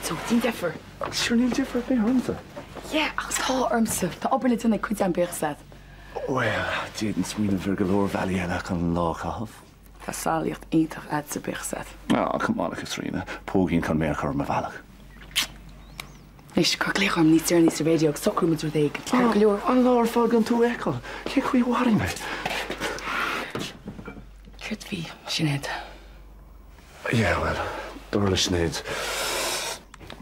so, déan deifir. Sure níl deifir ar bith ormsa. Yeah, ach tá ormsa. Tá obair le déanamh ag cuid agam, bíodh a fhios agat. Bhuel, d'fhéadfainn smaoineamh ar go leor bealaí eile chun an lá a chaitheamh. Tá samhlaíocht iontach agatsa, bíodh a fhios agat. Ah, come on, a Chaitríona. Póigín chun méar a chur ar mo bhealach. Anois, cuir glaoch orm níos deireanaí sa raidió agus socróidh muid rud éigin. Ceart go leor. An lá ar fad gan tú a fheiceáil. Cén chaoi a mhairfidh mé? Céard faoi Sinéad? Yeah, bhuel, dar le Sinéad,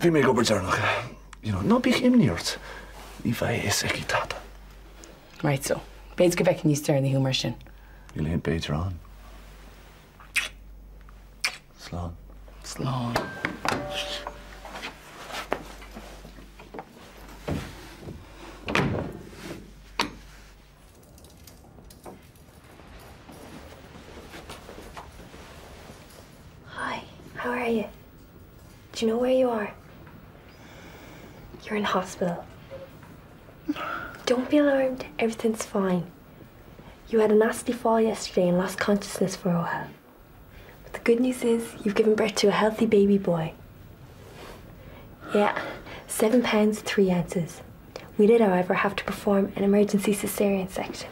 bhí mé ag obair deireanach. You know, ná bíodh imní ort, ní bheidh a fhios aici tada. Right so, b'fhéidir go bhfeicfinn níos deireanaí thú mar sin. Níl aon b'fhéidir ann. Slán. Slán. Hi, how are you? Do you know where you are? You're in hospital. Don't be alarmed, everything's fine. You had a nasty fall yesterday and lost consciousness for a while. But the good news is you've given birth to a healthy baby boy. Yeah, 7 pounds 3 ounces. We did, however, have to perform an emergency cesarean section.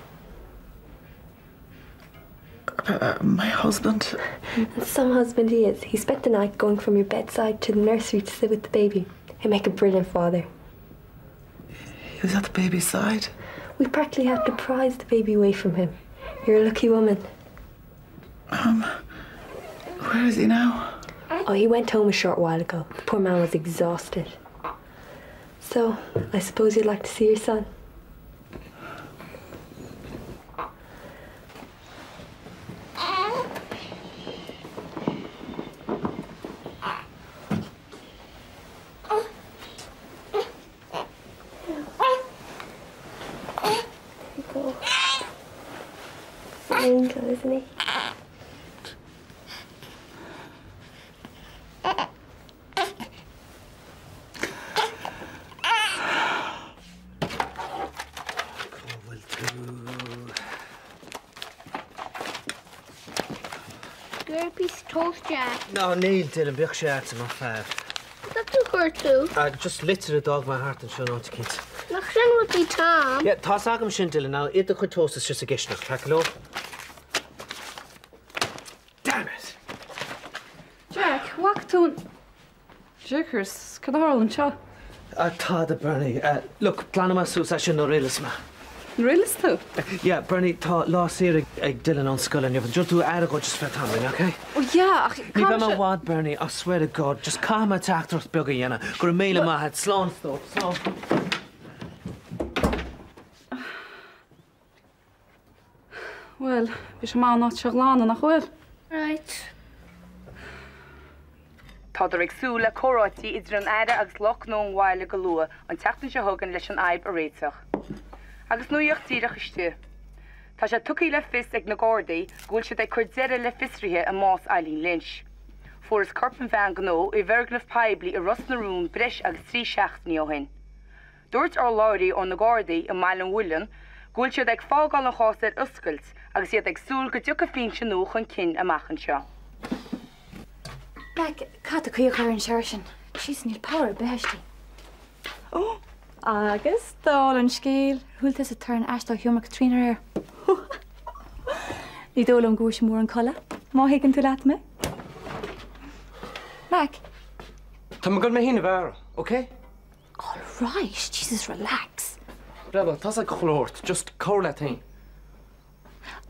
Uh, my husband. And some husband he is. He spent the night going from your bedside to the nursery to sit with the baby. He'd make a brilliant father. He was at the baby's side? We practically had to prize the baby away from him. You're a lucky woman. Um, where is he now? Oh, he went home a short while ago. The poor man was exhausted. So, I suppose you'd like to see your son. There you go. An angel, isn't he? Cá bhfuil tú? Gur píosa toast Jack. Ná níl Dylan, bíodh sé agat, maith fear. Cad tú gortú? Just litir a d'fhág mé thart anseo in áit eicínt. Nach sin rudaí Tom? Yeah, tá's agam sin Dylan, now ith do chuid toast istigh sa gcistineach, ceart go leor? Damn it! Jack, bhfaca tú an. Jikers, cad a tharla anseo? Tada, Bernie. Look, glanfaidh mé suas é sin nuair a fhilleas mé. Nuair a fhilleas tú? Yeah, Bernie, tá lá saor ag Dylan ón scoil inniu. An dtabharfaidh tú aire dhó just feadh tamaillín, ok? Oh yeah, ach Ní bheidh mé i bhfad, Bernie, I swear to God. Just caithfidh mé teachtaireacht beag a dhéanamh. Go raibh míle maith agat. Slán, a stór. Slán. Bhuel, bhí sé maith an áit seo a ghlanadh, nach bhfuil? Right. Tádar ag súil le comhráití idir an Aire agus lucht gnó an bhaile go luath an tseachtain seo chugainn leis an fhadhb a réiteach. Agus nuaíocht díreach istigh. Tá sé tugtha le fios ag na Gardaí go bhfuil siad ag cur deireadh le fiosruithe i mbás Eileen Lynch. Fuarthas corp an bhean gnó i bhfoirgneamh poiblí i Ros na Rún breis agus 3 seachtainí ó shin. Dúirt urlabhraí ó na Gardaí i mBaile an Mhuilinn go bhfuil siad ag fágáil an chás ar oscailt agus iad ag súil go dtiocfaidh foinse nua chun cinn amach anseo. Mac, caithfidh tú caoi a chur ar an shower sin. Jeez, níl power ar bith aisti. Ó! Agus, dála an scéil, ar chuala tusa torann aisteach ó sheomra Caitríona aréir? Ní dóigh liom go bhfuair sí mórán codladh, má thuigeann tú leat mé. Mac. Tá mé ag dul mé féin a bhearradh, ok? All right, Jesus, relax. Breathnach, tá's ag chuile shórt, just cabhraigh leat féin.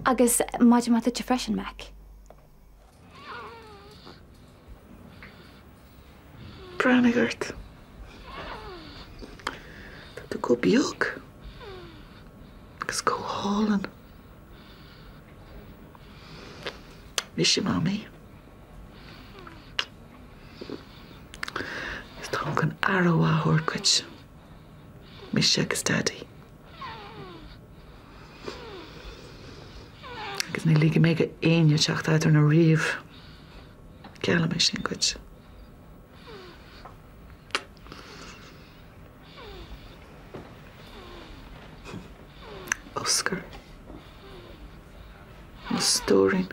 Agus maidin mhaith duitse freisin, Mac. Breathnaigh ort. Tá tú chomh beag. Agus chomh hálainn. Mise Mamaí. Agus táim chun aire mhaith a thabhairt dhuit. Mise agus Daidí. Agus ní ligfidh mé d'éinne teacht eadrainn ariamh. Geallaim é sin dhuit. Oscar. Mo stóirín.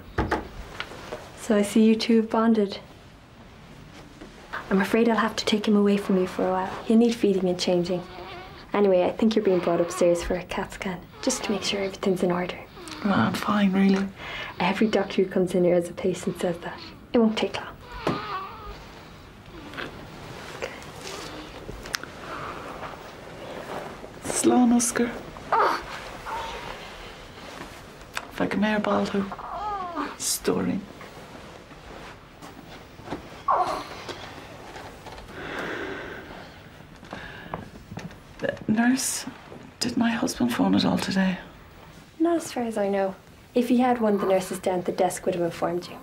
So I see you two have bonded. I'm afraid I'll have to take him away from you for a while. He'll need feeding and changing. Anyway, I think you're being brought upstairs for a CAT scan, just to make sure everything's in order. Well, I'm fine, really. Every doctor who comes in here as a patient says that. It won't take long. Okay. Slán, Oscar. Feicfidh mé ar ball thú. Stóirín. Nurse, did my husband phone at all today? Not as far as I know. If he had one, the nurses down at the desk would have informed you.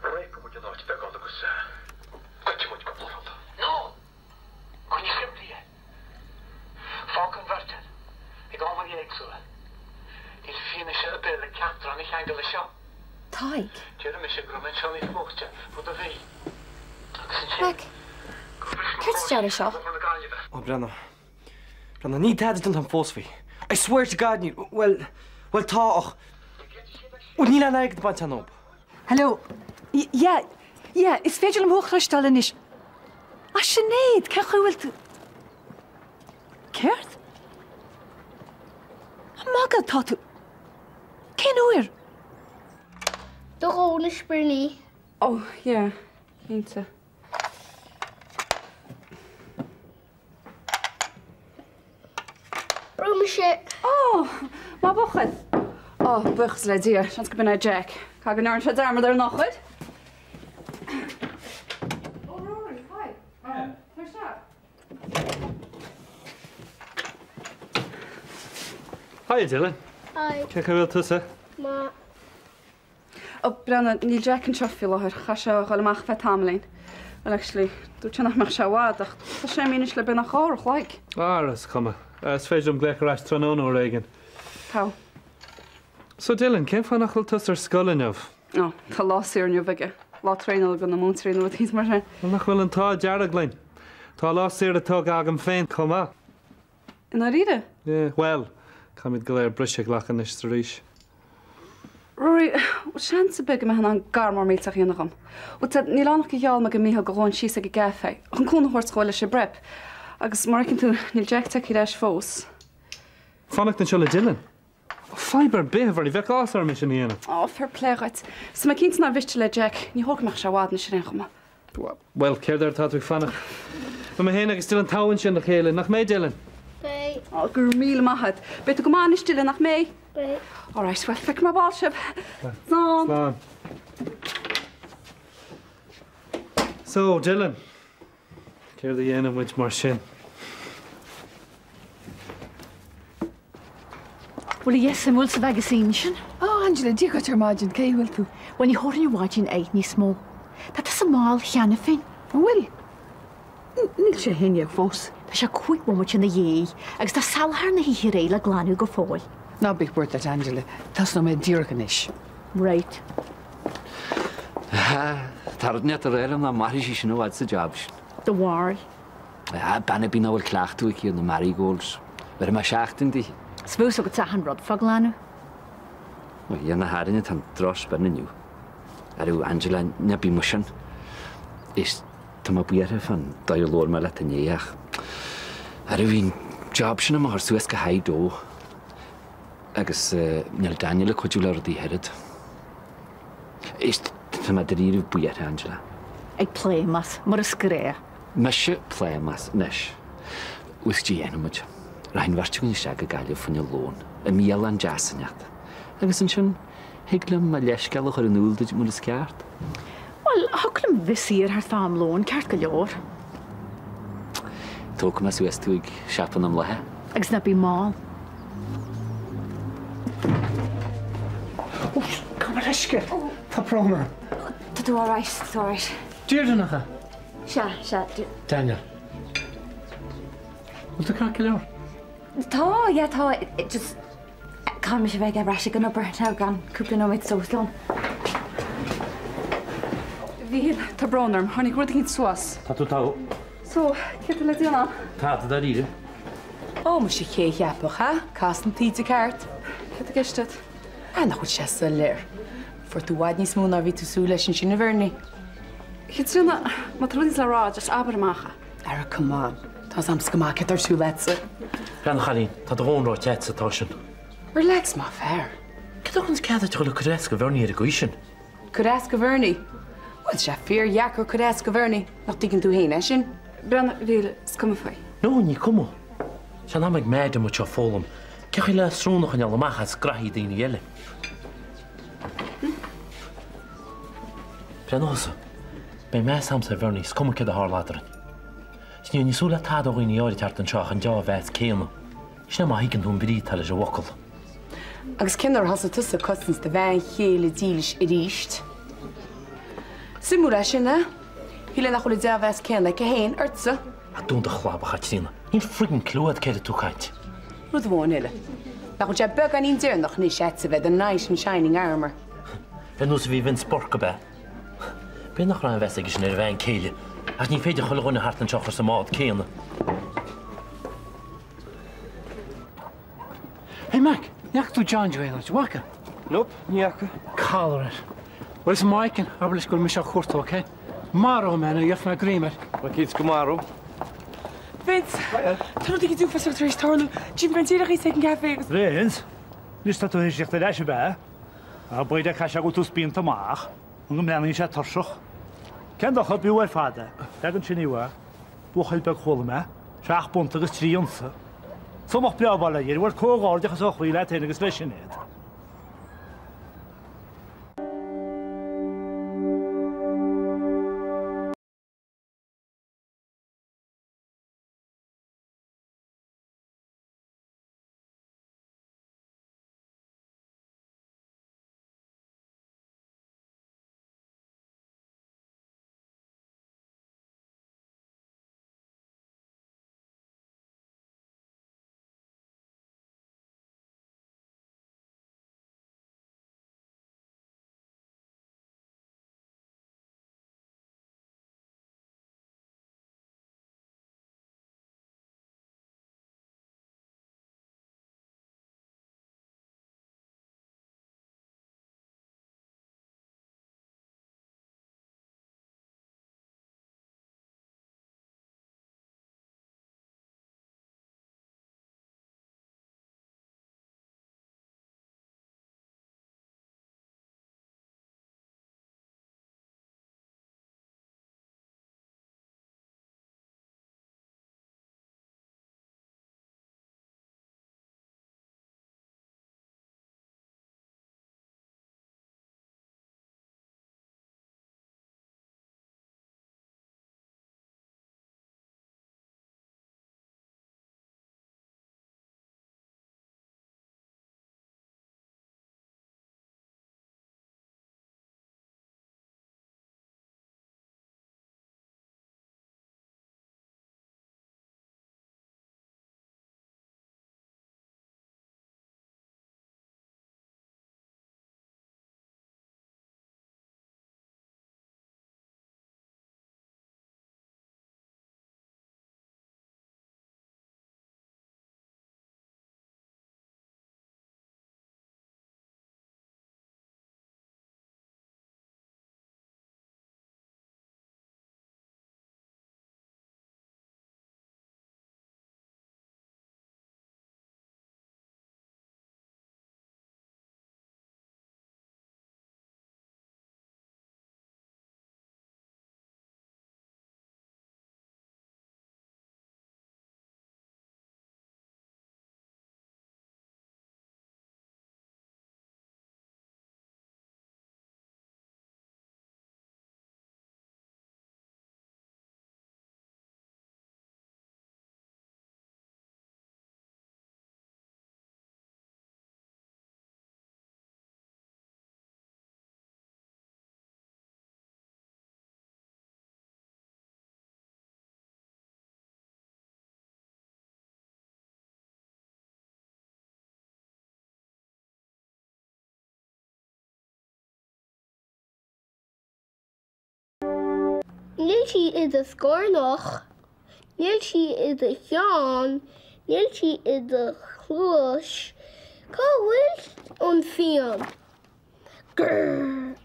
Réabfaidh muid an áit beagán agus goidfidh muid cúpla rud. No! Coinne simplí é. Fág an bheirt air ag amanna éagsúla. Níl fianaise ar bith le ceachtar againn a cheangal leis seo. Tadhg. Déarfaidh mise go raibh mé anseo níos luaithe, rud a bhí. Agus ansin, Mac, gur bhris mo céard sa dealramh seo? Bóthar na Gaillimhe. Ó, breathnaigh. Breathnaigh, níl tada déanta agam fós faoi. I swear to God níl, bhuel, bhuel tá ach, bhuel níl aon airgead bainte agam. Hello. Yeah, yeah, is féidir liom thú a chloisteáil anois. A Sinéad, cén chaoi a bhfuil tú? Céard? Ag magadh atá tú? Cén uair? Do dhó na spirní. Oh, yeah, cinnte. Brúigh mise. Ó, maith buachaill. Ó, buíochas le Dia, seans gurb in é Jack. Caithfidh go ndearna sé dearmad ar an eochair. Ó, Rory, hi. Tar isteach. Hiya, Dylan. Hi. Cén chaoi a bhfuil tusa? Maith. Ó, breathnaigh, níl Jack anseo faoi láthair, chaith sé a dhul amach ar feadh tamaillín. Bhuel, actually, dúirt sé nach mbeadh sé i bhfad, ach tá sé imithe anois le beagnach dhá uair a chloig. Ara, is cuma. Is féidir liom glaoch ar ais tráthnóna uair éigin. Tá. So, Dylan, cén fáth nach bhfuil tusa ar scoil inniu? Ó, tá lá saor inniu aige. Lá traenála do na múinteoirí nó rudaí mar sin. Bhuel, nach bhfuil an t-ádh dearg linn? Tá lá saoire tógtha agam féin chomh maith. I ndáiríre? Yeah, bhuel, caithfimid go léir briseadh a ghlacadh anois is arís. Rory, bhfuil seans ar bith go mbeifeá in ann gar mór millteach a dhéanamh dhom? Bhuel, Ted, níl ann ach gur gheall mé do Mhícheál go ngabhfainn síos ag an gcaife chun cúnamh a thabhairt dhó leis an bprep. Agus mar a fheiceann tú, níl Jack tagtha ar ais fós. Fanacht anseo le Dylan? Fadhb ar bith, a Rory, bheadh áthas orm é sin a dhéanamh. Ó, fair play dhuit. Is tá mé cinnte nár mhiste le Jack, ní dóigh go mbeadh sé i bhfad anois ar aon chuma. Bhuel, céard air atá tú ag fanacht? Beidh mé féin agus Dylan togha ansin le chéile, nach mbeidh, Dylan? Beidh. Ó, go raibh míle maith agat. Beidh tú go maith anois, Dylan, nach mbeidh? Beidh. All right, bhuel, feicfidh mé ar ball sibh. Slán. Slán. So, Dylan, céard a dhéanfaidh muid mar sin? Bhfuil a fhios an bhfuil sa mhagazine sin? Ó, Angela, Dia dhuit ar maidin, cén chaoi a bhfuil tú? Bhuel, ní thabharfainn ar maidin é níos mó. Tá tusa mall cheana féin. An bhfuil? Níl sé a haon dhéag fós. Tá sé 5 bhomaite ina dhiaidh agus tá salachar na hoíche aréir le glanadh go fóill. Ná bíodh buairt leat, Angela, tosnóidh mé díreach anois. Right. Tá rud inteacht ag rá liom nach mairfidh sí sin i bhfad sa jab sin. Do bharúil? Ah, bean ar bith nach bhfuil cleachtadh aici ar na marigolds. Bhéarfaidh mé seachtain di. 'S bheadh fhios agat achan rud fá ghlanadh. Ó Dhia na hAirinne, tá an drochspin inniu. Arú, Angela, ná bí mar sin. Éist, tá mé buartha fán dóigh a labhair mé leat inné ach, arú, bhí an job sin á mo chur suas go high dó agus níl Daniel ag cuidiú le rudaí oiread. Éist, tá mé dáiríre buartha, Angela. Ag plámás, mar is gnách. Mise plámás anois. Bhfuil a fhios cad é a dhéanfaidh muid. Rachaidh an bheirt againn isteach go Gaillimh fá choinne lón, i mbialann deas inteacht. Agus ansin, thig liom mo leithscéal a chur in iúl duit mar is ceart. Bhuel, thiocfadh liom bheith saor thart fá am lóin, ceart go leor. Tógfaidh mé suas tú ag siopa na mblátha. Agus ná bí mall. Ó, gabh mo leithscéal. Tá brón orm. Tá tú alright, tá tú alright. Deirdre, nach ea? Sea, sea. Daniel. Bhfuil tú ceart go leor? Tá, yeah, tá. Just, caithfidh mise a bheith ar ais ag an obair now gan cúpla nóiméad sos liom. Mhíchíl, tá brón orm, tháinig rud éicint suas. Tá tú togha. So, céard tá le déanamh? Tada dáiríre. Ó, muise cé a cheapfadh, ha? Cas an taoide ceart. Céard i gceist agat? Ah, nach bhfuil sé soiléir. Fuair tú i bhfad níos mó ná bhí tú súil leis ansin, a Bhernie. Caitríona, má tá rud éigin le rá, just abair amach é. Ara, come on. Tá 's a'msa go maith céard tá ar siúl a'dsa. Breathnaigh a chailín, tá do dhóthain ráite a'dsa, tá sin. Relax, maith fear. Cé thuganns cead duit dhul ag cur as go Bhernie ar an gcaoi sin? Cur as go Bhernie? Bhuel, tá sé fíordheacair cur as go Bhernie, nach dtuigeann tú fhéin é sin? Breathnaigh, a Mhíchíl, is cuma faoi. No, ní cuma. Sé an am ag Madam muid seo foghlaim cé chaoi le srón a choinneáil amach as graithí daoine eile. Breathnaigh thusa. Beidh meas a'msa ar Bhernie, is cuma céard a tharla eadrainn. Is ní bheinn ag súil le tada ó dhaoine áirid thart anseo ach an deá-mheas céanna. Sin é má thuigeann tú an brí atá leis an bhfocal. Agus cén uair a thosaigh tusa ag cosaint do bhean chéile dílis arís? Suimiúil é sin, eh? Shílfeá nach bhfuil an dea-mheas céanna aici féin ortsa. Ah, dún do chlab, a Chaitríona. Níl friggin' clue agat céard atá tú ag caint. Rud amháin eile. Nach bhfuil sé beagáinín deireanach anois a'dsa bheith i do knight in shining armour? Ar nós a bhí Vince Burke, ab ea? B'fhéidir nach raibh aon mheas aige sin ar a bhean céile, ach ní féidir chuile dhuine thart anseo a chur sa mbád céanna. Hey Mac, ní fhaca tú John Joe aon áit, an bhfaca? Nope, ní fhaca. Collar air. Bhuel is má fheiceann, abair leis go bhfuil mise á chuartú, ok? Maróidh mé é nó gheobhaidh mé greim air. Bhuel cinnte go maróidh. Vince, tá rud éigin uafásach tar éis tarlú. D'imigh mé díreach thíos ag an gcafé agus. Vince, anois tá tú théis teacht ar ais, ab ea? Ah, b'fhéidir caithfidh sé go bhfuil tú spíonta amach, nó go mbreathnaíonn sé tuirseach. Cén dochar, b'fhiú ar fad é. Leag ansin í uaidh. Buachaill beag chuala mé, 7 bpunt agus 3 unsa. Sumach breá bail ó Dhia air, bhuel comhghairdeachas ó chroí leat féin agus le Sinéad. Níl sí i do scornach. Níl sí i do cheann. Níl sí i do chluais. Cá bhfuil an phian? Grrr!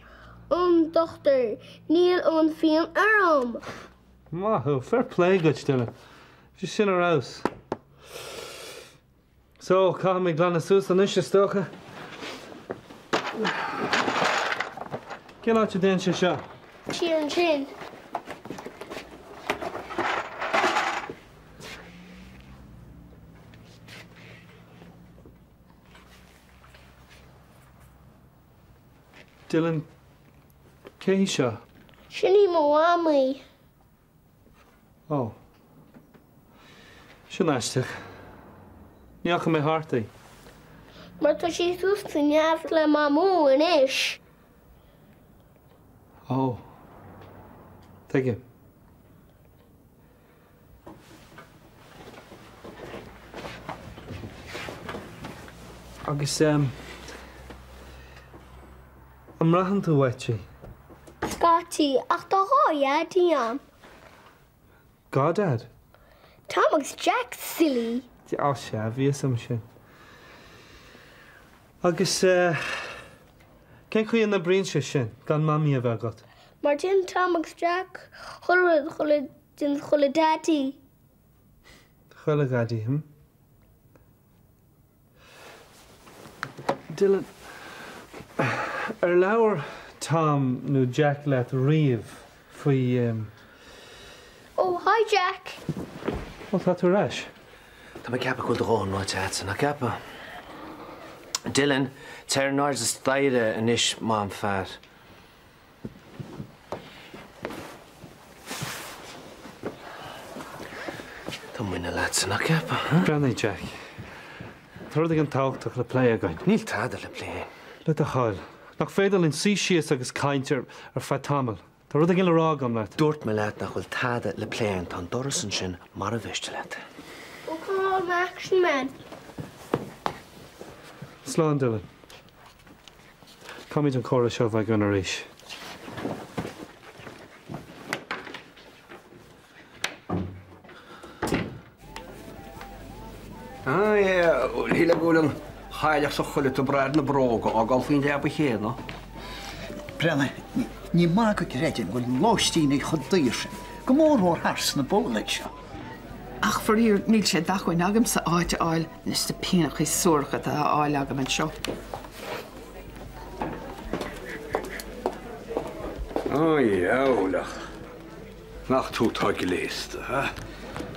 An dochtúir, Níl an phian orm. Maith thú. Fair play duit, Dylan. Bhí sin ar fheabhas. So, caithfidh mé glanadh suas anois, is dócha. Cén áit a dtéann sé seo? Siar ansin. Dylan, cé hí seo? Sin í mo mhamaí. Ó. Sin aisteach. Ní fhaca mé thart í. Mar tá sí thuas sa neamh le Mamó anois. Ó. Tuigim. Agus an mbraitheann tú uait í? Scaití, ach tá dhá dhaidí a'm. Dhá dad? Tom agus Jack, silly. Á sea, bhí fhios a'm sin. Agus cén chaoi a n-oibríonn sé sin, gan mamaí a bheith agat? Mar déanann Tom agus Jack chuile rud chuile déanann chuile daidí. Chuile dhaidí, hm? Dylan, ar labhair Tom nó Jack leat riamh faoi. Ó, hi Jack! Ó, tá tú ar ais. Tá mé ag ceapadh go bhfuil do dhóthain ráite agatsa, nach gceapann? Dylan, téir in airde staighre anois, maith an fear. Tá muinín leatsa, nach gceapann? Breathnaigh, Jack. Tá rud éigin tábhachtach le plé againn. Níl tada le plé. Le do thoil, nach féidir linn suí síos agus caint ar feadh tamaill? Tá rud éigin le rá agam leat. Dúirt mé leat nach bhfuil tada le plé againn. Tá an doras ansin mara mhiste leat. Oh, come on, Action Man. Slán, Dylan. Caithfimid an comhrá seo a bheith againn arís. Ah, yeah, shíl go bhfuil an chailleach sa choillidh ag brath ar na bróga á gcol faoin leaba chéanna. Breathnaigh, ní maith go gcreidim go bhfuil lóistíní chomh daor sin, go mórmhór thar sna bólaigh seo. Ach faraor, níl sé d'acmhainn agamsa áit a fháil leis na pianachaí suaracha atá á fháil agam anseo. Ó dheabhail ach nach tú atá gléasta, ha?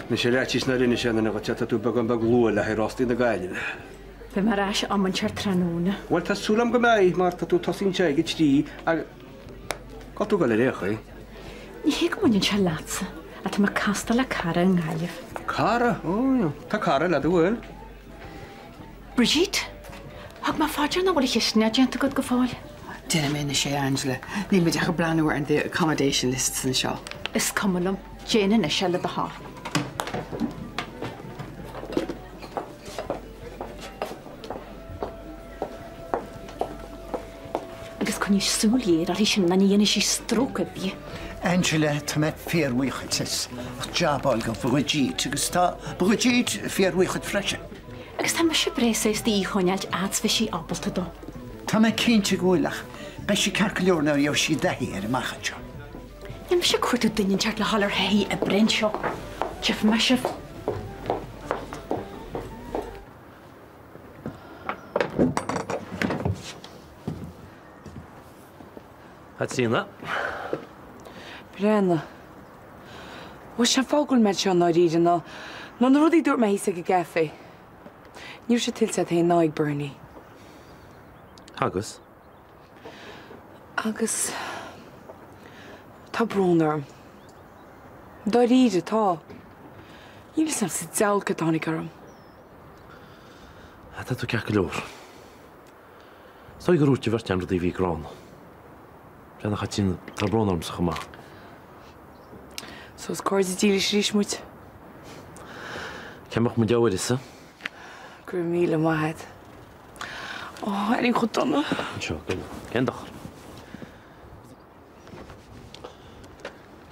Anois ar fhaitíos nár inis aon duine dhuit é, tá tú beagán beag luath le haghaidh rástaí na Gaillimhe. Beidh mé ar ais am inteacht tráthnóna. Bhuel, tá súil agam go mbeidh, mar tá tú ag tosaí anseo ag a trí agus. Cá bhfuil tú ag dul ar aon chaoi? Ní hé go mbaineann sé leatsa, ach tá mé ag castáil le cara i nGaillimh. Cara? Ó, tá cara leat, an bhfuil? Brigitte, Thug mé fá dear nach bhfuil an chisteanach déanta agat go fóill. Déanfaidh mé anois é, Angela. Níl muid ach ag breathnú ar an the accommodation lists anseo. Is cuma liom. Déan anois é le do thoil. Agus coinnigh súil ghéar uirthi sin nó ní dhéanfaidh sí stróc ar bith. Angela, tá mé fíorbhuíoch dhuit as jab a fháil do Bhridget agus tá Bridget fíorbhuíoch dhuit freisin. Agus tá mise breá sásta í a choinneáilt fhad is bheidh sí ábalta dó. Tá mé cinnte go bhfuil ach beidh sí ceart go leor nuair a gheobhaidh sí taithí air amach anseo. Níl mise ag cuartú duine inteacht le dhul ar thaithí oibre anseo. Tchífidh mé sibh. A Tríona. Breathnaigh. Bhuel, sé an fáth go bhfuil mé anseo i ndáiríre ná ná na rudaí a dúirt mé thíos ag an gcaife. Ní raibh sé tuillte agat féin ná ag Bernie. Agus? Agus tá brón orm. Dáiríre, tá. Níl fhios a'm sa diabhal cad a tháinig orm. Tá tú ceart go leor. Is dóigh gur dhúirt an bheirt againn rudaí a bhí gránna. Breathnaigh, a Chaitríona, tá brón ormsa chomh maith. So is cairde dílis arís muid. Cé mbeadh muid d'uireasa? Go raibh míle maith agat. Ó, airím chomh dona. Anseo, go. Cén dochar?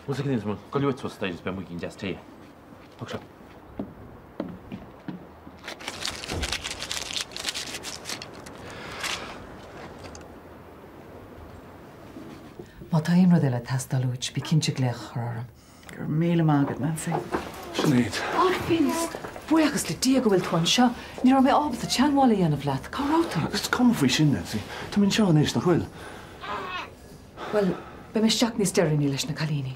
Bhfuil a fhios agat, gabh leat suas staighre is beidh muigín deas tae. Thug seo. Má tá aon rud eile ag teastáil uait, bí cinnte glaoch a chur orm. Go raibh míle maith agat, Nancy. Sinéad. Ah, Vince! Buíochas le Dia go bhfuil tú anseo. Ní raibh mé ábalta teagmháil a dhéanamh leat. Cá raibh tú? Is cuma faoi sin, Nancy. Tá mé anseo anois, nach bhfuil? Bhuel, beidh mé isteach níos deireanaí leis na cailíní.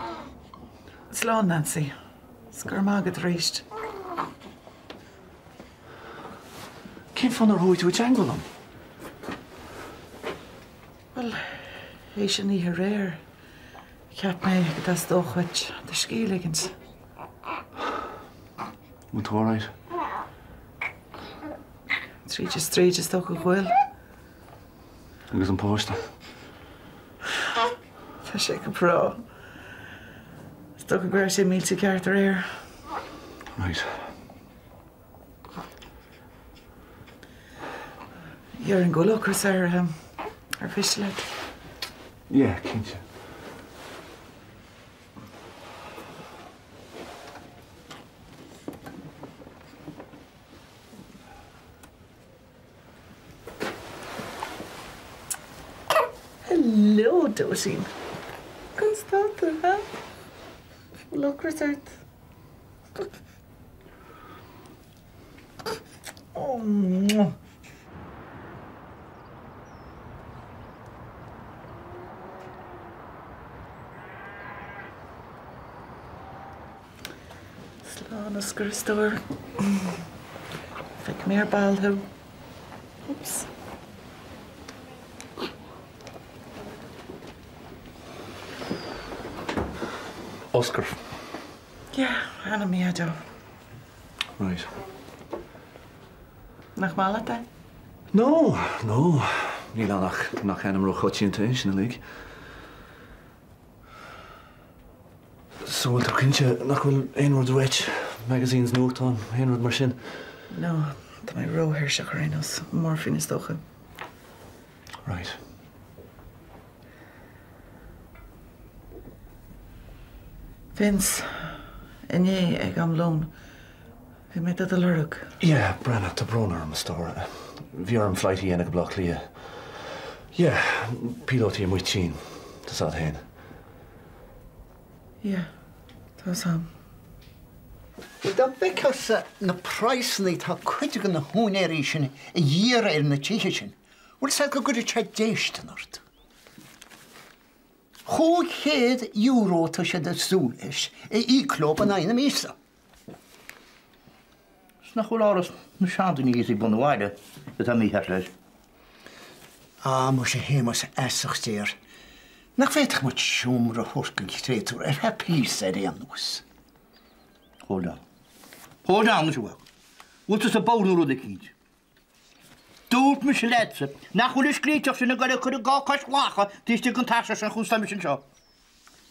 Slán, Nancy. 'S go raibh maith agat arís. Cén fáth nár chuaigh tú i dteagmháil liom? Bhuel, théis an oíche aréir, cheap mé go dteastódh uait do scíth a ligint. Bhfuil tú alright? Tríd is tríd, is dócha go bhfuil. Agus an páiste? Tá sé go breá. Is dócha go raibh sé millte ceart aréir. Right. Déarfainn go bhfuil ocras air, ar mhiste leat? Yeah, cinnte. Hello, Dóisín. Conas tá tú, ha? Bhfuil ocras ort? Oh, Slán, Oscar, a stór. Feicfidh mé ar ball thú. Oops. Oscar. Yeah, ainm mo dhaideo. Right. Nach maith leat é? No, no. Níl ann ach nach ainm róchoitianta é, sin uilig. So bhfuil tú cinnte nach bhfuil aon rud uait? Magazines, nuachtáin, aon rud mar sin? No, tá mé róthuirseach ar aon nós. Morphine is dócha. Right. Vince, inné ag am lóin, bhí mé do do lorg. Yeah, Brenna, tá brón orm, a stór. Bhí orm flight a dhéanamh go Baile Átha Cliath. Yeah, píolótaí amuigh tinn, tá 's agat fhéin. Yeah, tá 's a'm. Bhuel, dá bhfeicfeása na praghsanna atá cuid de na húinéirí sin a iarraidh ar na tithe sin, bhfuil 's agat go gcuirfeadh sé déistin ort. €500 atá siad ag súil leis a íoc leo in aghaidh na míosa. 'S nach bhfuil áras na seandaoine thíos ag bun an bhaile atá mícheart leis. Á, muise a Shéamais, fheasacht Dé air, nach bhféadfadh muid seomra a thabhairt don chréatúr ar feadh píosa ar aon nós. Hold on. Hold on, muise, a mhac. Bhfuil tusa bodhar nó rud eicínt? Dúirt mise leatsa nach bhfuil an scríteach sin ag goil ag cur a dhá cois lacha taobh istigh den tairseach sin chomh sin seo.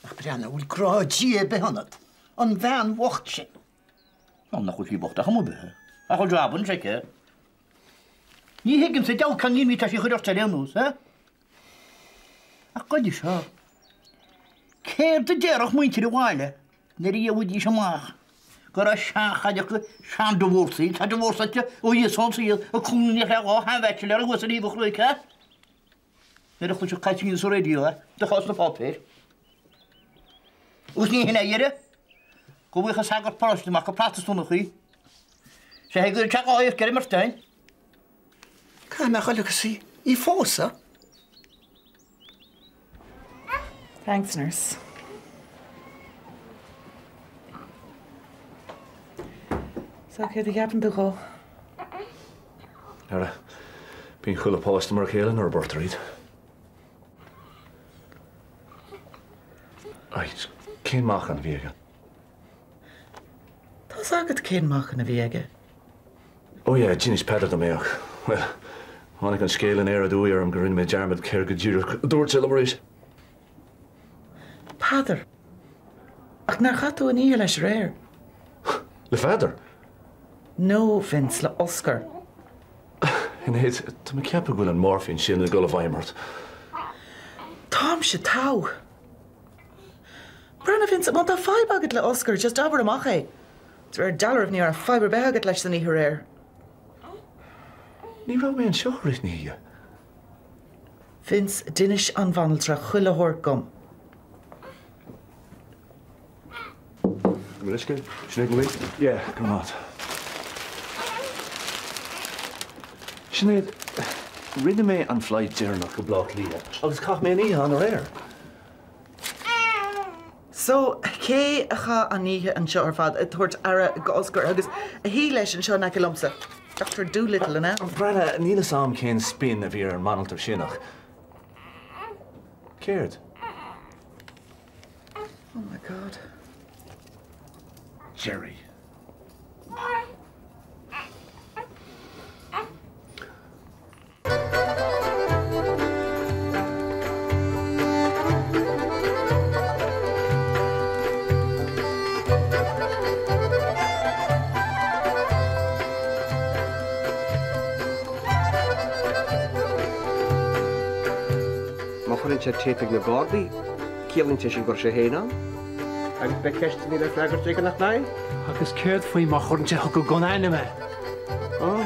Ach breathnaigh, bhfuil grá Dé ar bith ionat, an bhean bhocht sin. Ó, nach bhfuil sí bocht ar chuma ar bith. Ach bhfuil jab anois aici. Ní thuigimse deabhal cén imní atá sí a chur ort ar aon nós, eh? Ach goidé seo. Céard a déarfadh muintir an bhaile nuair a gheobhaidís amach go raibh seanchailleach sean-divorcee, tá divorce aici ó Dhia ón saol, ag cónaí in éineacht le dhá shean-bhachelor thuas ar thaobh an chnoic, eh? Nuair a chloisfeadh Caitlín sa raidió é, bheadh sna páipéir. Agus ní hin é a dheireadh, go bhfaigheadh an sagart paróiste amach gur Protastúnach í. Sé go dteach áidh ar an mbeirt againn. Caithfidh mé a dhul agus í a phósadh. Thanks, nurse. So, céard a cheapann tú dhó? Ara, bíonn chuile páiste mar a chéile nuair a beirtear iad. Right, cén meáchan a bhí aige? Tá's agat cén meáchan a bhí aige. Oh yeah, d'inis Peadar dom é ach, bhuel, tháinig an scéal aniar aduaidh orm go rinne mé dearmad céard go díreach a dúirt sé liom arís. Peadar! Ach nár chaith tú an oíche leis aréir? Le Pheadar? No, Vince, le Oscar. Sinéad, tá mé ag ceapadh go bhfuil an moirfín sin ag dul i bhfeidhm ort. Táimse togha. Breathnaigh. Vince, má tá fadhb agat le Oscar, just abair amach é. De réir dealraimh ní raibh fadhb ar bith agat leis san oíche aréir. Ní raibh mé anseo i rith na hoíche. Vince, d'inis an bhanaltra chuile shórt dom. Mo leithscéal, Sinéad Marie? Yeah, go raibh maith. Sinéad, rinne mé an flight deireanach go Bleá Cliath agus chaith mé an oíche ann aréir. So, cé a chaith an oíche anseo ar fad ag tabhairt aire d'Oscar agus a shuigh leis anseo in aice liomsa? Doctor Dolittle, an ea? Breathnaigh, níl fhios a'm cén spin a bhí ar an mbanaltra sin ach. Céard? Oh my God. Jerry. Má chuireann sé téip ag na Gardaí, ciallaíonn sé sin go raibh sé féin ann. Agus beidh ceisteanna le freagairt aige, nach mbeidh? Agus céard faoi má chuireann sé chucu gan ainm é? Ó,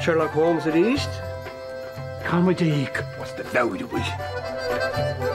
Sherlock Holmes arís? Caithfidh muid é a íoc. What's the mheabhair uaidh?